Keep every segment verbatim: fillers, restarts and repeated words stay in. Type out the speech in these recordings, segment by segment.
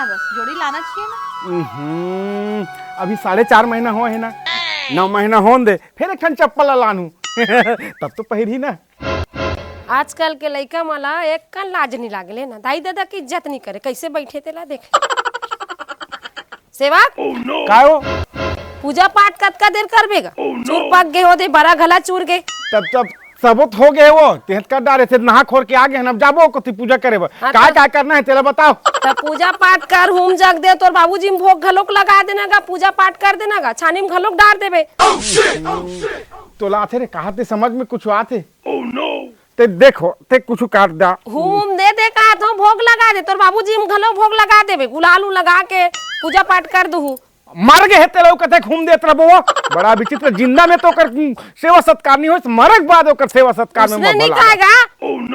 बस जोड़ी लाना चाहिए ना। हम्म, अभी साढ़े चार महीना हो हे ना, नौ महीना होन दे, फिर एक ठन चप्पल ला लानू। तब तो पहिरही ना। आजकल के लइका मन ला एक कन लाज नहीं लागले ना, दाई ददा के इज्जत नहीं करे, कैसे बैठे तेला देख। सेवक, काय हो? पूजा पाठ कतका देर करबे गा? चूर पक गे हो दे, बरा घला चूर गे। तब तब सबो तो हो गए वो, तेहत कर डारे थे, नहा खोर के आ गए हैं, अब जाबो कोती पूजा करे बर। हाँ, काय तब काय करना है तेला बताओ। तब पूजा पाठ कर, हूम जग दे, तोर बाबूजी में भोग घलोक लगा देना गा, पूजा पाठ कर देना गा, छानी में घलोक डार देबे। तोला आथे रे, कहा ते समझ में कुछ आथे? ते देखो, ते कुछ काट दा। हूम दे दे कहा तो भोग लगा दे, तोर बाबूजी में घलो भोग लगा देबे, गुलाल उल लगा के पूजा पाठ कर दूहू। मर गे हे तेला कथे घूम देत रबो वो। बड़ा विचित्र, जिंदा में तो ओकर सेवा सत्कार नहीं होइस, मरे के बाद ओकर सेवा सत्कार में उसने नहीं भला। खाएगा।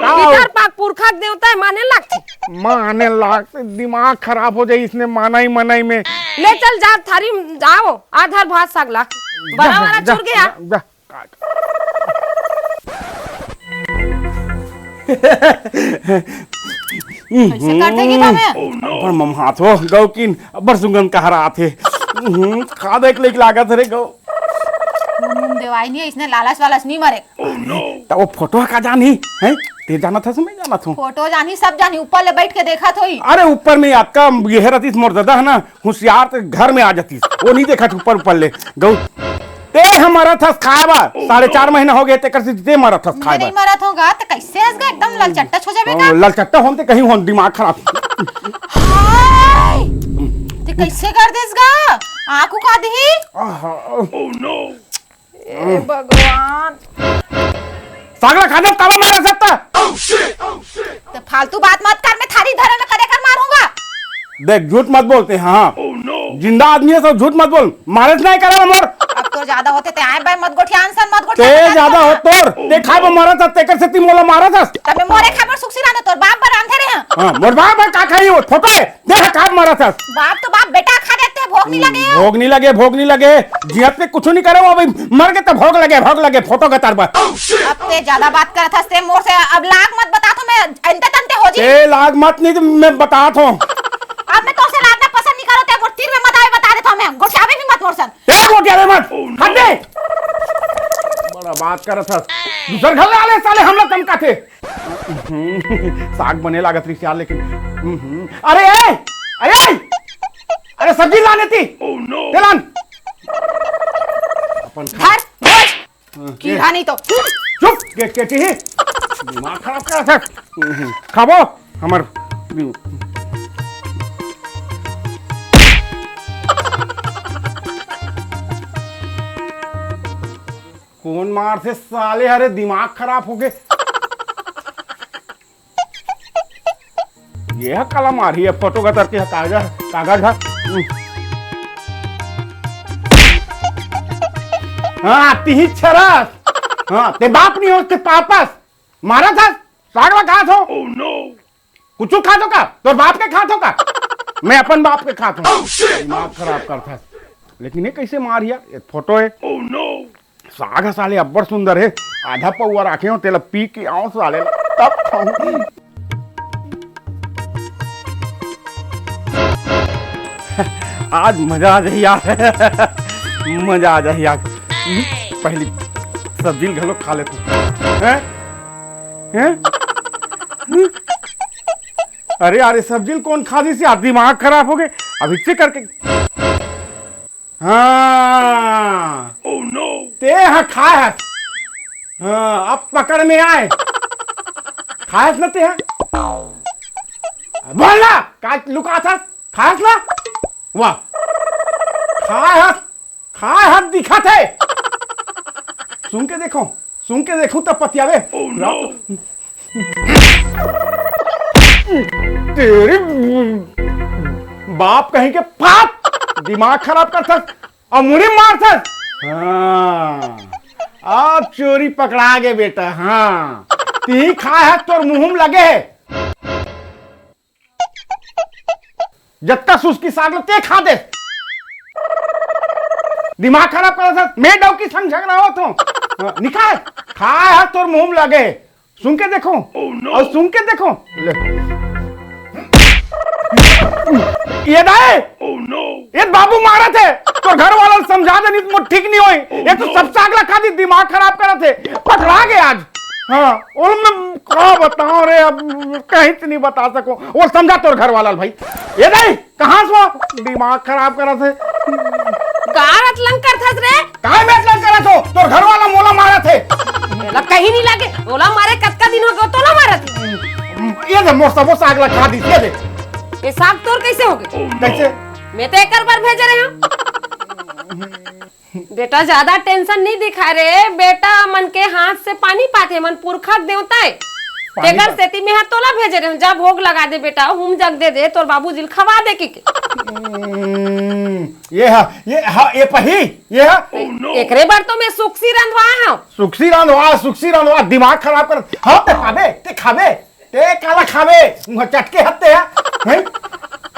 का हो? पितर पाक पुरखा के देवता है, माने लागथे। माने लागथे, दिमाग खराब हो जाई इसने मानाई मनाई में। ले चल जा थारी, जाओ आधर भात सागला। बड़ा जा, वाला जा, चुर गया। जा, जा। कैसे कर देगी तमे? अब्बड़ ममहात हो, गौ किन, अब्बड़ सुगंध कहरात हे। हम्म, खा देख लेक लागत रे गौ। मुंह देवाई नहीं, इसने लालच वालच नहीं मरे। त वो फोटो का जानी, हैं? ते जानत हस, मैं जानत हूँ। फोटो जानी, सब जानी, ऊपर ले बैठ के देखत होई। अरे ऊपर में अतका ये रहतिस मोर ददा है ना, होशियार ते घर में आ जातिस। वो नहीं देखत ऊपर ऊपर ले। गौ, ते ह मरत हस खाए बर। साढ़े चार महीना हो गए, तेकर से ते मरत हस खाए मैं नहीं बर। मरत होगा, तो कैसे हंस गा? एकदम ललचट्टा हो जाबे का? ललचट्टा होन ते कहीं होन, दिमाग खराब। हाय! ते कैसे कर देस गा? आंखू का दिही? आहा। ए भगवान। सागला खाना तब मारा सकता। ते फालतू बात मत कर, मैं थारी धरे में कदे कर मारूंगा। देख, झूठ मत बोलते, हाँ। जिंदा आदमी है, सब झूठ मत बोल। मारे से नहीं करे मोर। अब तो ज्यादा होते ते आए बे, मत गोठियान सन, मत गोठियान ते सन, ज्यादा हो तोर। ते खाए बर मारा था, तेकर से ती मोला मारा था। तबे मोरे खाए बर सुखसी रहना, तोर बाप बर रांधे रहे हैं। हाँ, मोर बाप बर का खाई हो? फोटो है, देख का मारा था। बाप तो बाप, बेटा खा देते, भोग नहीं लगे। भोग नहीं लगे, भोग नहीं लगे। जियत में कुछ नहीं करे, वो अभी मर के तो भोग लगे, भोग लगे, फोटो के तार पर। अब ते ज्यादा बात करत हस ते मोर से, अब लाग मत बता तो मैं अंते तंते हो जी। ए, लाग मत नहीं तो मैं बता तो। अब मैं तोर से लाग ना पसंद नहीं करो, ते मोर तीर में मत आवे, बता देता हूँ मैं, गोठियावे भी मत मोर सन। ए, गोठियावे मत, हट दे। बड़ा बात करत हस। दूसर घर ले आले साले, हम लोग चमका थे। साग बने लागत रही यार, लेकिन हम्म। अरे, ए, अरे, अरे, सब्जी लाने ती। तेलान। अपन खा। धर, बोझ। हाँ, कीड़ा नहीं तो। चुप, के, के, के, दिमाग खराब कर रहा था। हम्म, खाबो, हमर। कौन मार से साले, अरे दिमाग खराब हो गए। ये ह काला मारही, ये फोटो का तरती ह कागज, कागज ह। हाँ, तिही छरस। हाँ, ते बाप नहीं हो, ते पापस। मारा था, सागवा खात हो। कुछ खात हो का? तोर बाप के खात हो का? मैं अपन बाप के खात हूँ। दिमाग खराब करता है। लेकिन ये कैसे मारिया? ये फोटो है। साग ह साले अब्बड़ सुंदर हे, आधा पौवा राखे हो, तेला पी के आओ साले, तब खाऊं। आज मजा आ जाही यार, मजा आ जाही यार। पहली सब्जी ल घलो खा लेते हैं, हैं? अरे यार, ये सब्जी ल कौन खा दिस यार, दिमाग खराब हो गए। अब इसे करके हाँ। ते ह खाए हस। हाँ, अब पकड़ में आए। खाए हस ना ते ह? बोल ना, का लुकात हस? खाए हस ना? वाह। खाए हस, खाए हस दिखत हे। सुन के देखो, सुन के देखूं तब पतियावे। तेरी बाप कहीं के पाप, दिमाग खराब करथस, अउ मुड़ी मारथस। हाँ, अब चोरी पकड़ा गे बेटा। हाँ, तिही खाए हे, तोर मुंह में लगे हे। जतका सुस्की साग ल ते खा दे। दिमाग खराब करत हस, मैं डौकी संग झगड़ा होत हूँ। हाँ, निकाल, खाए हे तोर मुंह में लगे। सुन के देखो, अउ सुन के देखो। ले। ये दाई, ये बाबू मारत हे। तोर घर वाला ल समझा दे, नहीं तो मोर ठीक नहीं होई। ये तो सब साग ला खा दी, दिमाग खराब करत हे। पकड़ा गे आज। हाँ, ओला मैं का बताऊं रे, अब कहीं से नहीं बता सकूं। वो समझा तोर घर वाला ल भाई। ये दाई, कहाँ से वो दिमाग खराब करत हे? का रतलंग करथस रे? काय मैं रतलंग करत हो? तोर घर वाला मोला मारत हे। एला कहीं नहीं लागे। ओला मारे कतका दिन हो गए, तोला मारत हे। ये दे, मोर सबो साग ला खा दी, ये दे। ये साग तोर कैसे हो गए? कैसे? मैं तो एकर बर भेजे रहे हूँ। बेटा, ज्यादा टेंशन नहीं दिखा रे। बेटा मन के हाथ से पानी पाथे, मन पुरखा के देवता है। पानी तेकर पा- सेती में हा तोला भेजे रहे हूँ। जा भोग लगा दे बेटा, हुम जग दे दे, तोर बाबूजी ल खवा दे के, के। हम्म, ये हा, ये हा, ये पही, ये हा। एकरे बर तो मैं सुक्सी रंधवाए हूँ। सुक्सी रंधवा, सुक्सी रंधवा, दिमाग खराब कर। हाँ, ते खाबे, ते खाबे। ते काला खाबे, उहाँ चटके हत्ते है, हैं?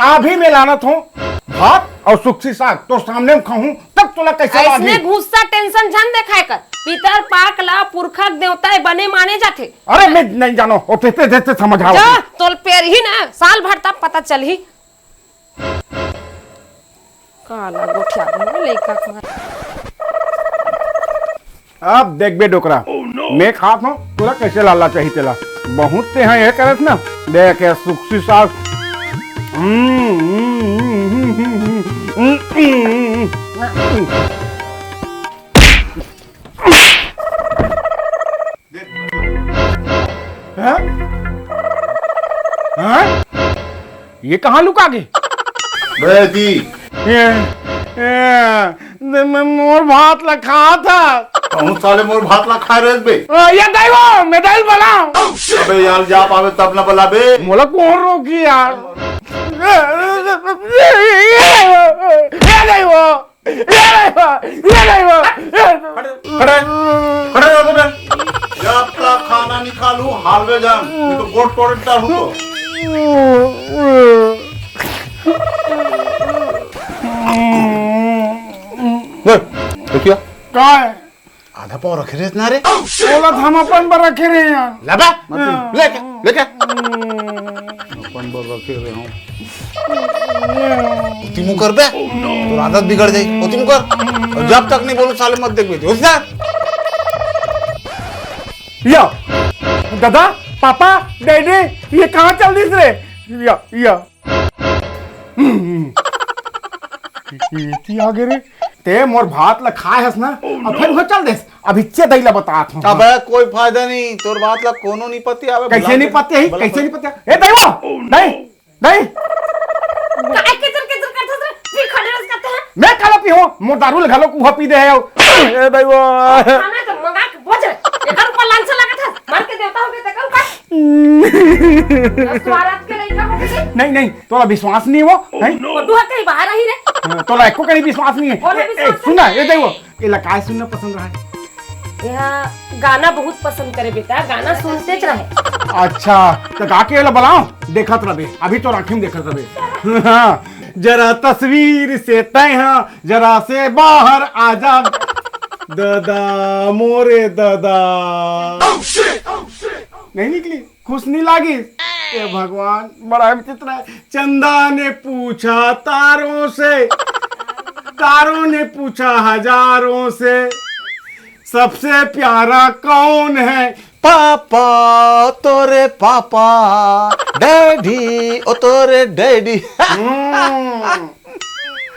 अभी मैं लानत हूँ भात और सुक्सी साग, तोर सामने में खाहूँ, तब तोला कैसे ऐसने लागी? गुस्सा टेंशन झन देखाए कर। पितर पाक ला पुरखा के देवता है, बने माने जाथे। अरे मैं नहीं जानो, ओ ते, ते, ते, ते समझाओ। जा, तोल पेर ही ना, साल भर तब पता चलही। काला गोठिया दे लइका के। अब देख बे डोकरा, मैं खात हूँ, तोला कैसे लाला चाहिए तेला। बहुत ते हाँ ये करत ना, देख ये सुक्सी साग। हम्म, हम्म, हम्म। हाँ? हाँ? ये कहाँ लुका गे? बेटी। ये, ये, दे मैं मोर भात ला खा था। कहूँ साले मोर भात ला खा रहे बे। आ, ये दाई वो, मैं दाई बोला। अबे यार, जा पावे तब ना बोला बे। मोला कौन रोकी यार? ये दाई वो, ये दाई वो, ये दाई वो। खड़े, खड़े, खड़े रहो तुम। जब तक खाना नहीं खा लूं, हालवे जान, नहीं तो गोट तोड़ डालूं तो। ले, देखिए। का है? आधा पाव रखे रहे ना रे। बोला था हम अपन बर रखे रहे यार। ले बे, हाँ। लेके, लेके। अपन बर रखे रहे हूँ। ओती मुँह कर बे, तोर आदत बिगड़ जाई। ओती मुँह कर। और जब तक नहीं बोलूं, साले मत देख बे। उठ जा। या, दादा, पापा, डैडी, ये कहाँ चल दिस रे? या, या। हम्म। एती आगे रे। ते मोर भात ला खाए हस ना, अब फिर वो चल देस। अब इच्चे दई ला बतात हूँ। अबे कोई फायदा नहीं, तोर भात ला कोनो नहीं पति आवे, कैसे बुला नहीं के, पति है? बुला कैसे के। नहीं पति? ए दई वो, नहीं, नहीं। काय केचर केचर करथस रे? पी खा डरस करते हैं। मैं काला पी हूँ, मोर दारू ला घलो कुहा पी दे है। ए दई वो। खाना तो मंगा के बोझ रे। एकर ऊपर लांछा लगा था, मर के देवता हो गए तेकर ऊपर। स्वारथ के लइका हो गए। नहीं, नहीं, तोला विश्वास नहीं वो, हैं? फोटो हर कहीं बाहर आई रे। हाँ, तोला एको कहीं विश्वास नहीं है। और ए, ए, विश्वास सुन ना, नहीं। ये देखो, ये ला काय सुनना पसंद रहा है? यहाँ गाना बहुत पसंद करे बेटा, गाना सुनते च रहे। अच्छा, तो गा के ये ला बुलाओ, देखत रहे, अभी तो आँखी में देखत रहे। हाँ, जरा तस्वीर से तय हाँ, जरा से बाहर आ जा, दादा मोरे दादा। नहीं निकली, खुश नहीं लागी। हे भगवान, बड़ा विचित्र है। चंदा ने पूछा तारों से, तारों ने पूछा हजारों से, सबसे प्यारा कौन है? पापा, तोरे पापा, डैडी, ओ तोरे डैडी। हम्म।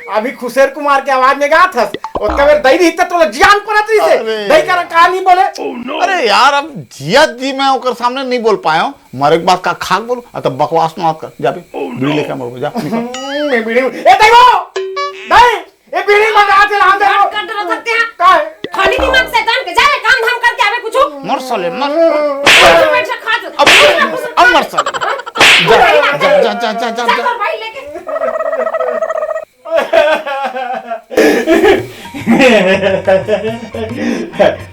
अभी खुशेर कुमार के आवाज में गात हस, ओतका बेर दई रही त तोला जियान परत रही से। अरे। दई कर का नहीं बोले? अरे यार, अब जिया जी मैं ओकर सामने नहीं बोल पाया हूँ। मरे के बाद का खाक बोलू, आ तब बकवास मत कर। जा बे, बीड़ी लेके मर जा, निकल। हम्म, मैं बीड़ी, ए दई वो, दई, ए बीड़ी मंगा दे, ला दे वो। काट कर रख सकते हैं। का है? खाली दिमाग शैतान के, जा रे, काम धाम करके आवे कुछ। मर साले, मर। बैठ खा तो। अब, अब मर साले। जा, जा, जा। चल, भाई लेके।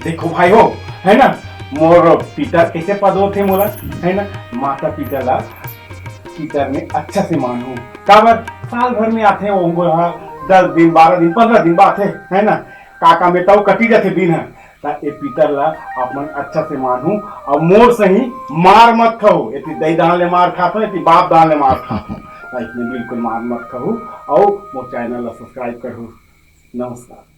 देखो भाई हो, है ना, मोर पितर कैसे पदो थे मोला, है ना, माता पितर ला, पितर में अच्छा से मानू। काबर साल भर में आथे वो, हाँ, दस दिन, बारह दिन, पन्द्रह दिन बात है, है ना, काका में तो कटी जाथे दिन है, ता ए पितर ला अपन अच्छा से मानू, और मोर सही मार मत खाओ, एती दई दान ले मार खाथो, एती बाप दान ले मार खाथो। अइसने बिल्कुल मार मत खाहू, अउ मोर चैनल ला सब्सक्राइब करहू। नमस्कार।